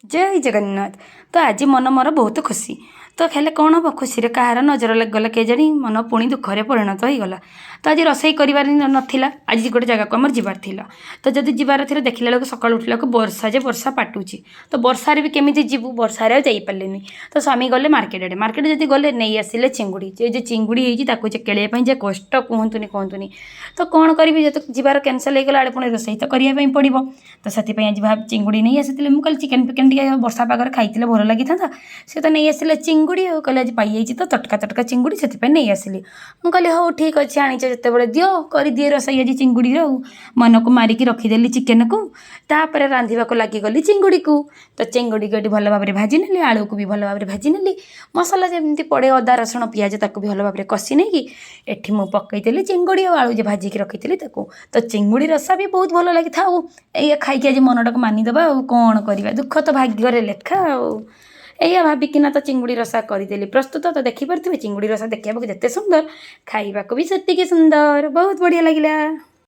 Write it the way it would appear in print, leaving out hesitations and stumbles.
ଜୟ ଜଗନ୍ନାଥ। ତ ଆଜି ମନ ମୋର ବହୁତ ଖୁସି। ତ ହେଲେ କ'ଣ ହେବ, ଖୁସିରେ କାହାର ନଜର ଲାଗିଗଲା କେଜାଣି, ମନ ପୁଣି ଦୁଃଖରେ ପରିଣତ ହେଇଗଲା। ତ ଆଜି ରୋଷେଇ କରିବାର ନଥିଲା। ଆଜି ଗୋଟେ ଜାଗାକୁ ଆମର ଯିବାର ଥିଲା। ତ ଯଦି ଯିବାର ଥିଲା, ଦେଖିଲା ବେଳକୁ ସକାଳୁ ଉଠିଲା ବେଳକୁ ବର୍ଷା ଯେ ବର୍ଷା ପାଟୁଛି। ତ ବର୍ଷାରେ ବି କେମିତି ଯିବୁ? ବର୍ଷାରେ ଆଉ ଯାଇପାରିଲିନି। ତ ସ୍ୱାମୀ ଗଲେ ମାର୍କେଟ ଆଡ଼େ। ମାର୍କେଟ ଯଦି ଗଲେ, ନେଇ ଆସିଲେ ଚିଙ୍ଗୁଡ଼ି। ଯେ ଯେ ଚିଙ୍ଗୁଡ଼ି ହେଇଛି, ତାକୁ ଯେ କେଳିବା ପାଇଁ ଯେ କଷ୍ଟ, କୁହନ୍ତୁନି କୁହନ୍ତୁନି। ତ କ'ଣ କରିବି? ଯେହେତୁ ଯିବାର କ୍ୟାନସଲ୍ ହେଇଗଲା, ଆଡ଼େ ପୁଣି ରୋଷେଇ ତ କରିବା ପାଇଁ ପଡ଼ିବ। ତ ସେଥିପାଇଁ ଆଜି ଭାବ ଚିଙ୍ଗୁଡ଼ି ନେଇ ଆସିଥିଲେ। ମୁଁ କହିଲି, ଚିକେନ୍ ଫିକେନ୍ ଟିକେ ବର୍ଷା ପାଗରେ ଖାଇଥିଲେ ଭଲ ଲାଗିଥାନ୍ତା। ସେ ତ ନେଇ ଆସିଲେ ଚିଙ୍ଗୁଡ଼ି ଆଉ କହିଲେ, ଆଜି ପାଇଯାଇଛି ତ ତଟକା ତଟକା ଚିଙ୍ଗୁଡ଼ି, ସେଥିପାଇଁ ନେଇ ଆସିଲି। ମୁଁ କହିଲି, ହଉ ଠିକ୍ ଅଛି, ଆଣିଛ ଯେତେବେଳେ ଦିଅ, କରିଦିଏ ରୋଷେଇ ଆଜି ଚିଙ୍ଗୁଡ଼ିର। ଆଉ ମନକୁ ମାରିକି ରଖିଦେଲି ଚିକେନକୁ, ତାପରେ ରାନ୍ଧିବାକୁ ଲାଗିଗଲି ଚିଙ୍ଗୁଡ଼ିକୁ। ତ ଚିଙ୍ଗୁଡ଼ିକୁ ଏଠି ଭଲ ଭାବରେ ଭାଜି ନେଲି, ଆଳୁକୁ ବି ଭଲ ଭାବରେ ଭାଜି ନେଲି। ମସଲା ଯେମିତି ପଡ଼େ, ଅଦା, ରସୁଣ, ପିଆଜ, ତାକୁ ବି ଭଲ ଭାବରେ କଷି ନେଇକି ଏଠି ମୁଁ ପକାଇଦେଲି ଚିଙ୍ଗୁଡ଼ି ଆଉ ଆଳୁ ଯେ ଭାଜିକି ରଖିଥିଲି ତାକୁ। ତ ଚିଙ୍ଗୁଡ଼ି ରସା ବି ବହୁତ ଭଲ ଲାଗିଥାଉ। ଏଇଆ ଖାଇକି ଆଜି ମନଟାକୁ ମାନିଦେବା, ଆଉ କ'ଣ କରିବା? ଦୁଃଖ ତ ଭାଗ୍ୟରେ ଲେଖା। ଆଉ ଏଇଆ ଭାବିକିନା ତ ଚିଙ୍ଗୁଡ଼ି ରସା କରିଦେଲି ପ୍ରସ୍ତୁତ। ତ ଦେଖିପାରୁଥିବେ, ଚିଙ୍ଗୁଡ଼ି ରସା ଦେଖିବାକୁ ଯେତେ ସୁନ୍ଦର, ଖାଇବାକୁ ବି ସେତିକି ସୁନ୍ଦର। ବହୁତ ବଢ଼ିଆ ଲାଗିଲା।